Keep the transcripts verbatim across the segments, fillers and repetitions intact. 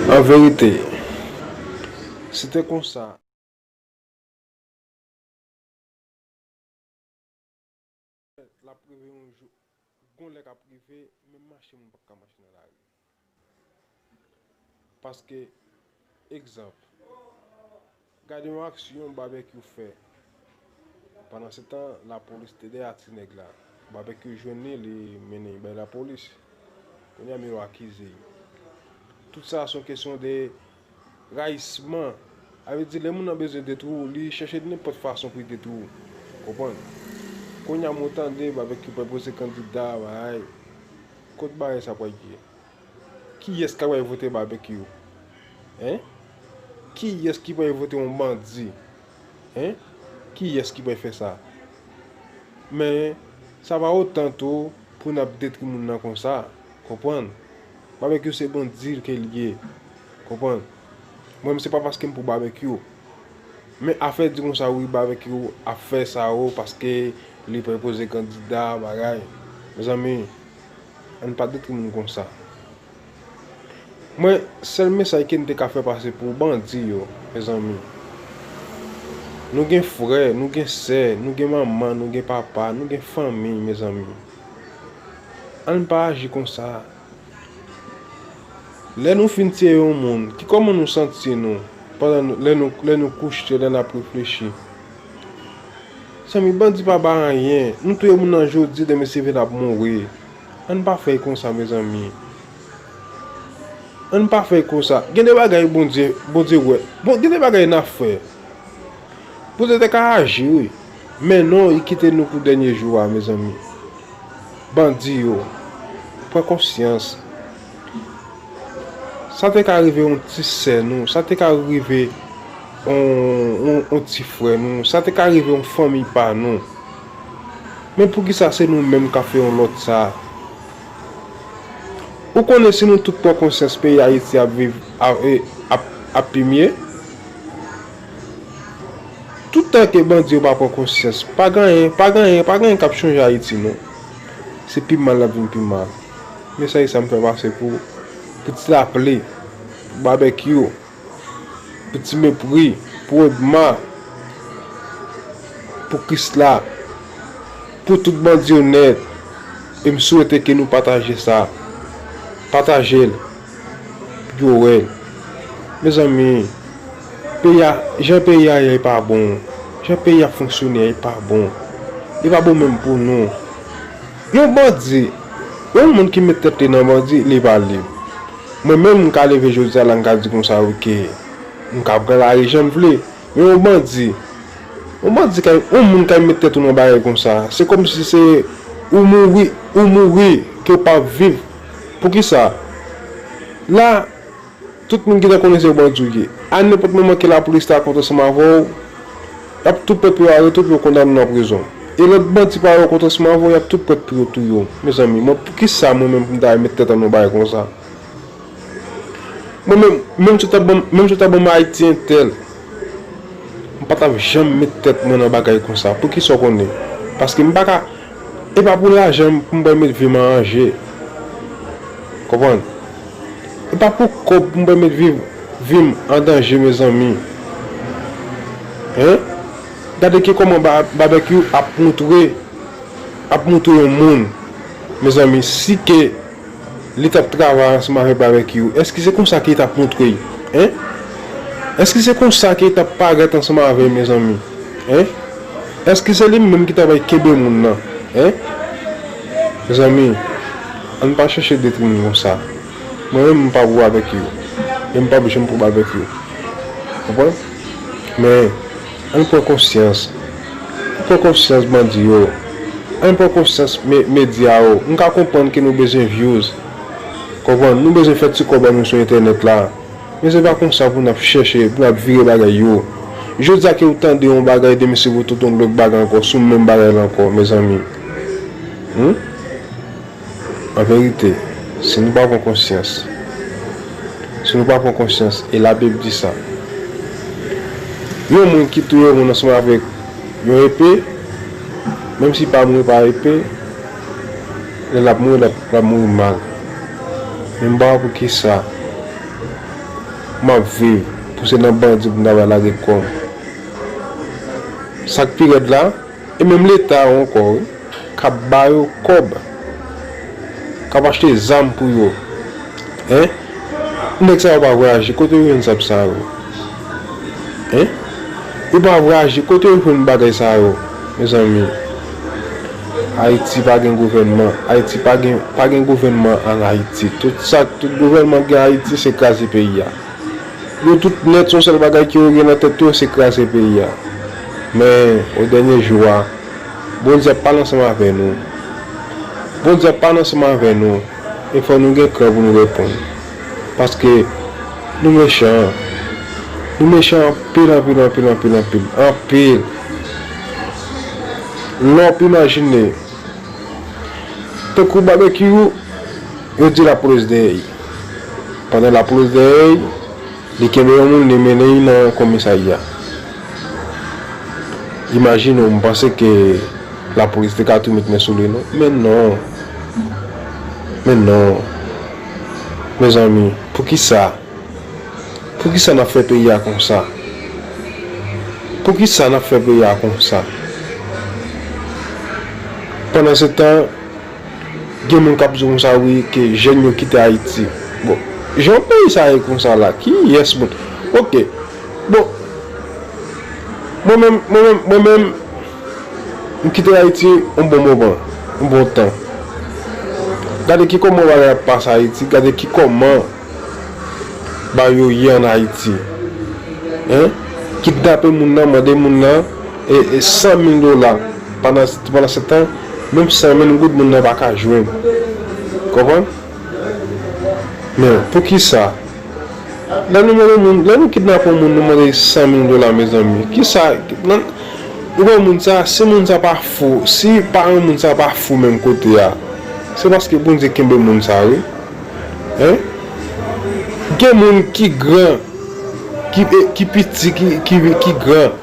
An verite, si te konsa, l ap rive yon jou, gon lè k ap rive, menm mache moun p ap ka mache nan lari. Paske, egzanp, gade yon aksyon Babekyou fè. Pandansetan, lapolis te dèyè ti nèg la. Babekyou jwenn li, li mennen l bay lapolis. Kounye a, Milo akize l. Tout sa se yon kesyon de rayisman. Sa vle di, lè moun nan bezwen detwi w, li chèche nenpòt fason pou l detwi w. Konprann? Kounye a, mwen tande Babekyou pral poze kandida, bagay. Kot bagay sa pral ye? Kiyès k ap vote Babekyou? Hein? Kiyès ki pral vote yon bandi? Hein? Kiyès ki pral fè sa? Men, sa pa otan tou pou n ap detwi moun nan konsa. Konprann? Babekyou se bandi ke l ye. Konprann? Mwen menm se pa paske m pou Babekyou. Men afè di konsa wi Babekyou ap fè sa yo paske li pral poze kandida, bagay. Mezanmi, ann pa detwi moun konsa. Mwen, sèl mesaj ke m te ka fè pase pou bandi yo, mezanmi. Nou gen frè, nou gen sè, nou gen manman, nou gen papa, nou gen fanmi, mezanmi. Ann pa aji konsa. Lè nou fin tiye yon moun, ki kòman nou santi nou pandan nou, lè nou, lè nou kouche, lè n ap reflechi? Zanmi, bandi pa bay anyen. Nou touye moun nan jodi, demen se vre l ap mouri. Ann pa fè l konsa, mezanmi. Ann pa fè l konsa. Gen de bagay Bondye, Bondye wè. Bon, gen de bagay n ap fè. Bondye te ka aji, wi. Men non, li kite nou pou dènye jou a, mezanmi. Bandi yo, pran konsyans. Sa te ka rive yon ti sè nou, sa te ka rive yon, yon, yon ti frè nou, sa te ka rive yon fanmi pa nou. Men poukisa se nou menm k ap fè yon lòt sa? Ou konnen si nou tout pran konsyans peyi Ayiti ap viv, ap, e, ap, ap pi mye? Toutan ke bandi yo pa pran konsyans, pa gen anyen, pa gen anyen, pa gen anyen k ap chanje Ayiti non. Se pi mal l ap vin pi mal. Mesaj sa m fè pase pou, pou Ti Laple, pou Babekyou, pou Ti Mepri, pou Edma, pou Krisla, pou tout bandi yo nèt. E m swete ke nou pataje sa. Pataje l. Pou yo wè l. Mezanmi, peyi a, jan peyi a ye pa bon. Jan peyi a fonksyone a, e pa bon. E pa bon menm pou nou. Yon bandi, yon moun ki met tèt li nan bandi, li pa lib. Mwen menm, m ka leve jodi a la, m ka di konsa, wi, ke m ka pran lari jan m vle. Men yon bandi, yon bandi kay, yon moun kay met tèt ou nan bagay konsa. Se kòmsi se ou mouri, ou mouri, ke w p ap viv. Poukisa? La, tout moun gentan konnen se yon bandi w ye. A nenpòt moman ke lapolis ta kont ansanm avè w, y ap tou prèt pou yo arete w, pou yo kondane w nan prizon. E lòt bandi pa yo kont ansanm avè w, y ap tou prèt pou yo touye w. Mezanmi, mwen, poukisa mwen menm pou m ta met tèt an yon bagay konsa? Mwen menm, menm si w ta ban m, menm si w ta ban m Ayiti entèl, m pa t ap janm met tèt mwen nan bagay konsa. Poukisa w konnen? Paske m pa ka, e pa pou lajan pou m pral met vi m an danje. Konprann? E pa pou kòb pou m pral met vi, vi m an danje, mezanmi. Hein? Gade ki kòman ba, Babekyou ap moutre, ap moutre yon moun, mezanmi, si ke li t ap travay ansanm avèk Babekyou, èske se konsa ke li t ap montre l? Hein? Èske se konsa ke li t ap parèt ansanm avè l, mezanmi? Hein? Èske se li menm ki ta pral kenbe moun nan? Hein? Mezanmi, ann pa chèche detwi moun konsa. Mwen menm, m pa pou Babekyou. E m p ap janm pou Babekyou. Konprann? Men, ann pran konsyans. Ann pran konsyans, bandi yo. Ann pran konsyans, me, medya yo. M ka konprann ke nou bezwen views. Konprann? Nou bezwen fè ti kòb an nou sou entènèt la. Men se pa konsa pou n ap chèche, pou n ap vire bagay yo. Jodi a ke ou tande yon bagay, demen se pou tout yon lòt bagay ankò, sou menm bagay la ankò, mezanmi. Hmm? An verite, si nou pa pran konsyans, si nou pa pran konsyans, e Labib di sa, yon moun ki touye yon moun ansanm avèk yon epe, menm si pa mouri pa epe, lè l ap mouri, l ap, l ap mouri mal. Men m pa wè poukisa m ap viv, pou se nan bandi pou m ta pral lage kò m. Sa k pi rèd la, e menm Leta yo ankò, wi, k ap ba yo kòb, k ap achte zam pou yo. Hein? Nèg sa yo pa vwayaje, kote yo jwenn zam sa yo? Hein? Yo pa vwayaje, kote yo jwenn bagay sa yo? Mezanmi, Ayiti pa gen gouvènman. Ayiti pa gen, pa gen gouvènman an Ayiti. Tout sa, tout gouvènman gen Ayiti, se kraze peyi a. Yo tout nèt, yon sèl bagay ke yo gen nan tèt yo, se kraze peyi a. Men, o dènye jou a, Bondye ap pale ansanm avè nou. Bondye ap pale ansanm avè nou. E fò nou gen kran pou nou reponn. Paske nou mechan. Nou mechan anpil, anpil, anpil, anpil, anpil. Anpil. Lè w ap imajine, tankou Babekyou, yo di lapolis dèyè l. Pandan lapolis dèyè l, li kenbe yon moun, li mennen l nan komisarya. Imajine w, m panse ke lapolis te ka tou met men sou li, non. Men non. Men non. Mezanmi, poukisa? Poukisa n ap fè peyi a konsa? Poukisa n ap fè peyi a konsa? Pandan se tan, gen moun k ap di konsa, wi, ke jèn yo kite Ayiti. Bon, jan peyi sa ye konsa la, kiyès moun? Oke. Bon, mwen menm, mwen menm, mwen menm, m kite Ayiti yon bon moman, yon bon tan. Gade ki kòman bagay ap pase Ayiti, gade ki kòman ba yo ye ann Ayiti. Hein? Kidnape moun nan, mande moun nan, e, e san mil dola. Pandan, pandan se tan, menm san mil goud moun nan pa ka jwenn. Konprann? Men, poukisa? Lè nou mande moun, lè nou kidnape yon moun, nou mande san mil dola, mezanmi. Kisa, nan, ou wè moun sa, si moun sa pa fou, si paran moun sa pa fou menm kote a, se paske Bondye kenbe moun sa, wi. Hein? Gen moun ki gran, ki, ki piti, ki, ki, ki gran,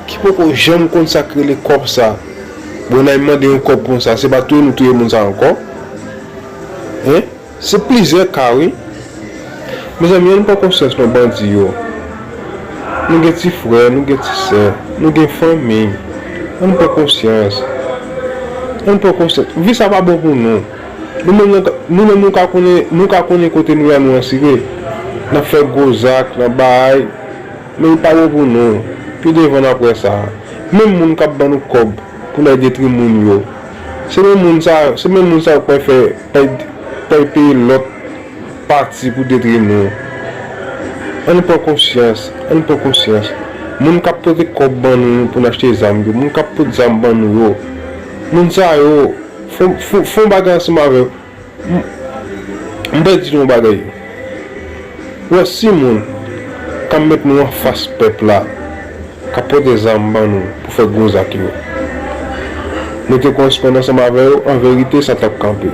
ki poko janm konn sa k rele kòb sa. Bon, n a mande yon kòb konsa, se pa touye nou touye moun sa ankò. Hein? Se plizyè ka, wi. Mezanmi, ann pran konsyans non bandi yo. Nou gen ti frè, nou gen ti sè, nou gen fanmi. Ann pran konsyans. Ann pran konsyans. Vi sa pa bon pou nou. Nou menm, nou, nou menm, nou ka konnen, nou ka konnen kote nou ye a, nou ansire. N ap fè gwo zak, n ap bay. Men li pa bon pou nou. Pi devan n ap wè sa. Menm moun k ap ban nou kòb pou n al detri moun yo, se menm moun sa, se menm moun sa yo k pral fè, pral, pral peye lòt pati pou detri nou. Ann pran konsyans, ann pran konsyans. Moun k ap pote kòb ban nou pou n achte zam yo, moun k ap pote zam ban nou yo, moun sa yo, fè, fè, fè yon bagay ansanm avè yo. M, m pral di nou yon bagay. Ou wè, si moun k ap met nou anfas pèp la, k ap pote zam ban nou pou fè gwo zak yo, mete koresponn ansanm avè yo, an verite, sa t ap kanpe.